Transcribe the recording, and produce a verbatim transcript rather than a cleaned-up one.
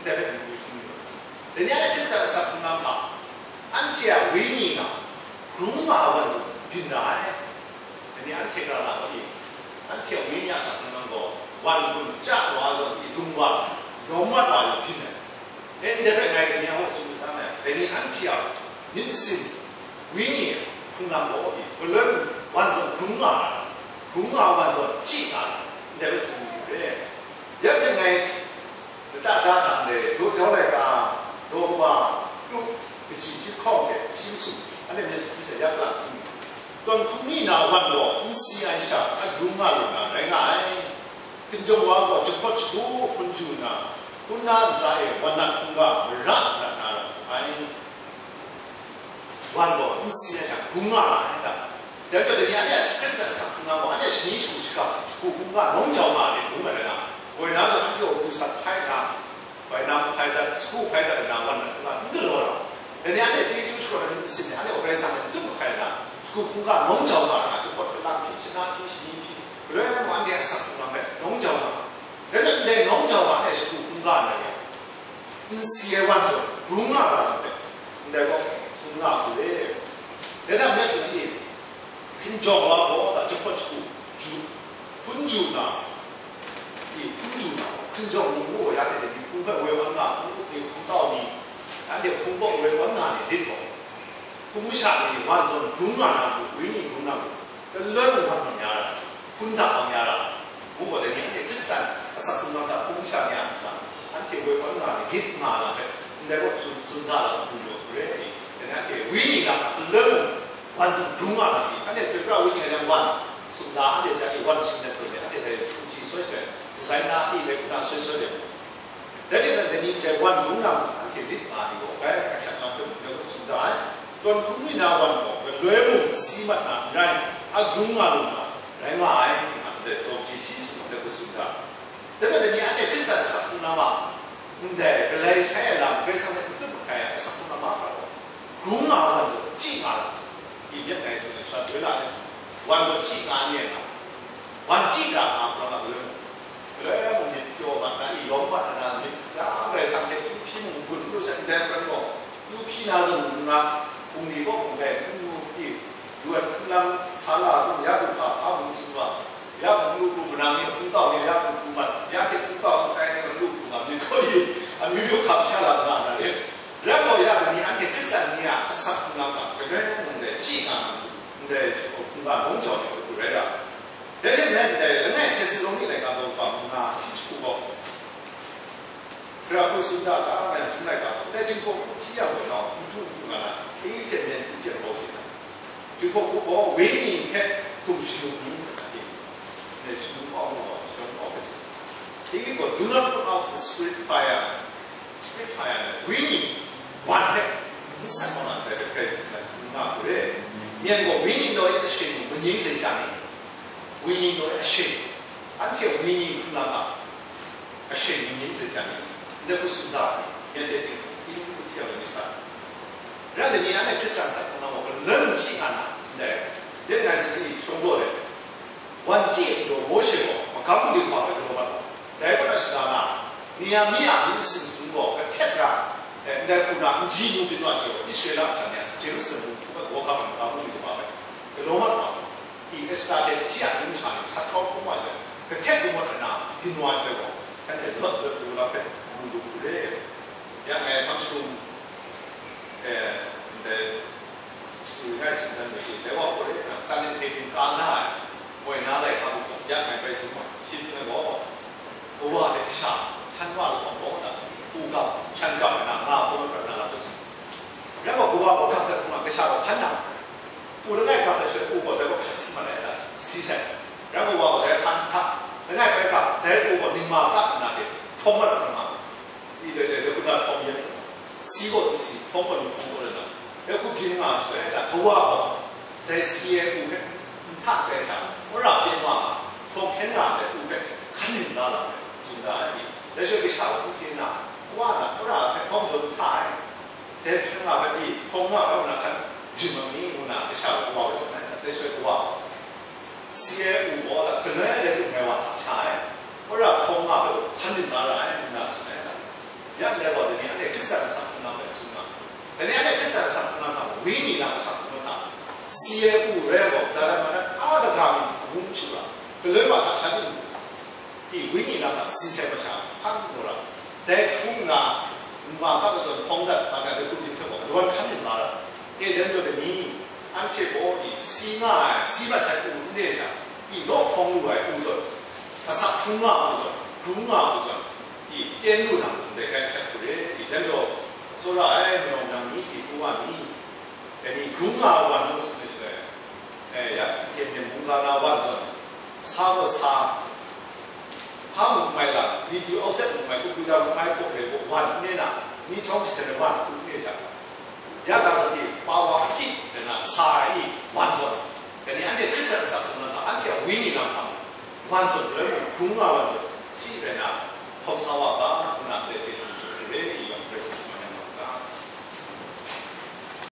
Dai hpe matu shing yu. Dai ni anhte Hkristan asak hkungga hta, anhte a wenyi nga, hkrung nga ai wan zawn byin ra ai. Dai ni anhte gara na gaw ni, anhte a wenyi a asak hkungga gaw, wan gun chya wa ai zawn ni, lung wa, yawng mat wa ni byin ai. Dai ndai hpe ngai dai ni a hawk tsun da na, dai ni anhte a myit masin, wenyi hkrung lam gaw ni, galoi wan zawn hkrung nga ai, hkrung nga ai wan zawn chyi nga ai, ndai hpe tsun yu re. Ya hpe ngai Lata da hta ndai, jaw jau laika, daw kaba, kru, kaji hkying hkawng hte shi masum, anhte myit sumsing ya hkra hpyi, tawn hkungni na wan gaw n si ai sha, a grung nga lu na rai nga ai. Hkinjawng wa gaw jahpawt shagu hpun ju nna, hpun na ntsa e wan nat hkungga mara mat na ra ai. Wan gaw n si ai sha, hkrung nga ra ai ta? Dai majaw, dai ni anhte a Hkristan asak hkungga gaw, anhte shani shagu shakap, shagu hkungga nawng jau nga ai, ngu mat ai na? Woi na zawn, anhte gaw du sat hpai nna, woi na hpai dat, shagu hpai dat nna, wan na hkungga n galaw ra. Dai ni anhte chyeju shakawn ai myit masin ni, anhte gaw Karai Kasang hpe n tut mahkai nna, shagu hkungga nawng jau nga ai na, jahpawt kalang hpyi, shana hpyi, shani hpyi, galoi mung anhte a asak hkungga hpe nawng jau nga ai. Dai majaw, ndai nawng jau nga ai shagu hkungga na yang, n si ai wan zawn, hkrung nga ra ai hpe, ndai gaw tsun nga hku re. Dai hta maren tsun ai ni, hkinjawng wa gaw, da jahpawt shagu, ju, hpun ju na, i, hpun ju na, hkinjawng ni ngu gaw, ya hte dai ni hpung hpe woi wan nga, hpung hpe hpung tau ni, anhte hpung kaw woi wan nga ni lit gaw, hpung masha ni wan zawn hkrung nga na, hpung ni hkrung na, Galoi mung wan bang ya ra, hpun hta bang ya ra, ngu gaw, dai ni anhte Hkristan asak hkungga hta hpung sha ni a ntsa, anhte woi wan nga ai, grit nga na hpe, ndai gaw tsun, tsun da la, hpung yawng hkru re ai ni, dai ni anhte wenyi nga hta galoi mung wan zawn hkrung nga na hte, anhte chyoi pra wenyi nga jang wan, sumla anhte dai wan shing let hkrum ai, anhte dai hpung ji soi soi, designer a pyi rai hkrum na soi soi let, Dai hte nan dai ni hte wan lung na mung anhte lit nga ai gaw, bai hkrat lam hpe mung dai hku tsun da ai. Tawn hkungni na wan gaw, galoi mung si mat na n rai, a grung nga lu na, rai nga ai, nga ndai taw ji shi tsun dai hku tsun da. Dai hpe dai ni anhte Hkristan asak hkrung na ma, ndai galai shai ai lam, Karai Kasang hpe n tut mahkai ai asak hkrung na ma hkra gaw, grung nga ai wan zawn, chyi nga ai, i myit ngai tsun ai, sha doi la ai, wan gaw chyi nga ai ni ai nga, wan chyi nga nga hkra nga galoi mung, Galoi mung myit pyaw mat na, i yawng mat na, myit ya Karai Kasang hte yu hpyi mung gun lu sai ndai rai gaw, yu hpyi na zawn nna, bungli kaw mung bai, n lu hpyi, yu ai hpung lam sa la, ya du hka hpa mung tsun wa, ya mung lu hku manang ni hpung tau ni ya mung hku mat, ya hte hpung tau hku tai ni lu hku mat, myit gaw i, amyu myu hkam sha la nga na rit. Rai gaw, ya ni anhte Hkristan ni a asak hkrung lam hta, galoi mung dai chyi nga, ndai hkungga nawng jau ni hku rai ra. Dai hte maren ndai, langai Htesaloni laika daw kaba mung nga shi jahku gaw, hkra hku tsun da, ka a yang hkrum laika gaw, ndai Jinghpaw Hku hti yang gaw, n du n du nga na, hpyi hte myen hpyi hte grau hte na, Jinghpaw Hku gaw wenyi hpe hkum shangun mi, ndai shangun kau gaw, shangun kau hpe sa, hpyi gaw, do not put out the spirit fire. Spitfire, wenyi wan hpe n san kaw na ndai hpe grai hkrum ai hkrum nga hku re. Myen gaw wenyi naw e ashin mung, manyin zai ja ni, wenyi naw e ashin, anhte wenyi hkrum na hta, ashin manyin zai ja ni, ndai hku tsun da ai ni, myen hte ting, hpyi hku hti ai ni sa, rai nna ni anhte Hkristan hta hkrum na gaw, galoi mung chyi nga na, ndai, dai ngai sa ni, shawng daw ai. Wan chyi ai majaw Mawshe gaw magam malu wa hpe galaw mat ai. Dai kaw na shada na, Nehemia a myit masin sung gaw kahtet ra, eh, ndai hku na nji nu byin wa ai gaw, Israela masha ni a Jerusalem mung hku hpe gawhkam ai magam malu wa hpe galaw mat wa ai. I Esta hte shi a myit masha ni sat hkawm hkawm wa ai, kahtet rawt ai na byin wa ai gaw, shanhte lawt lawt lu la hpe mu lu hku re. Ya ngai hpang shum, eh, ndai, Suri ngai tsun dan ni, dai wa gaw e, Sanhedrin ka na ai, moi na laika mung, ya ngai bai dum ai, shi tsun ai gaw, kawa hte kasha, hkan wa lahkawng bawng na, u gap, shan gap na, nga hpawng prat na lam hpe tsun. Ya gaw, kawa gaw gap dat hkrum ai, kasha gaw hkan na, u langai gap dat shaloi, u gaw dai gaw hkan si mat ai, si sai. Ya gaw, wa gaw dai hkan hta, langai bai gap, dai u gaw ningma ga nna hte, hpawng mat ai hkrum nga. I dai dai, dai hku na hpawng yen, si gaw si, hpawng gaw hpawng gaw rai na, dai hku byin nga ai shaloi, dai kawa gaw, dai si ai u hpe n hta tai hta, wora pyen wa nga, hpawng hkyen nga ai u hpe hkan lim la la ai, tsun da ai ni, dai shaloi kasha gaw n chye nna, wa na, wora hpe hpawng jaw n hta ai, dai hpyen nga ai ni, hpawng nga ai wa na hkan rim ai ni, ngu na, kasha gaw kawa hpe tsun ai, dai shaloi kawa gaw, Si ai u gaw, galoi ai rai timung, ngai wa hta sha ai, wora hpawng nga hpe hkan lim la ra ai, ngu na tsun ai. Ya le wa de ni ane Kristan sa na pe su na. De ni ane Kristan sa na ta wi ni na sa na ta. Si e u re wa za ra ma na a da ga mi wu chu la. Ke le wa ta sha ni. Wi ni na ta si se ma sha. Kan mo ra. De ku na ma ka zo phong da ma ka de ku ni ta wa. Lo kan ni ma ra. Ke dem lo de ni. An che bo i si nga ai, si ma sai u ne sha. I lo phong lu ai u zo. Asak hpung nga u zo. Hpung nga u zo. I pyen lu na ndai kai hkrat hku re, i dan jaw, tsawra ai mayawng nang ni hte hpu wa mi, dai ni hkrung nga ai wa nu si ai shaloi, e, ya, hpyen hpyen mungga na wa zawn, sa gaw sa, hpa mung mai la, video offset mung mai, computer mung mai, hpaw re gaw wan n ne na, ni chyawm shi hte na wan hku n ne sha, ya ga hte pa wa hpyi, dai na sa ai ni wan zawn, dai ni anhte Hkristan asak hkrung na hta, anhte a wenyi lam hta mung, wan zawn, rai mung, hkrung nga wan zawn, si dai na, hkawm sa wa ga,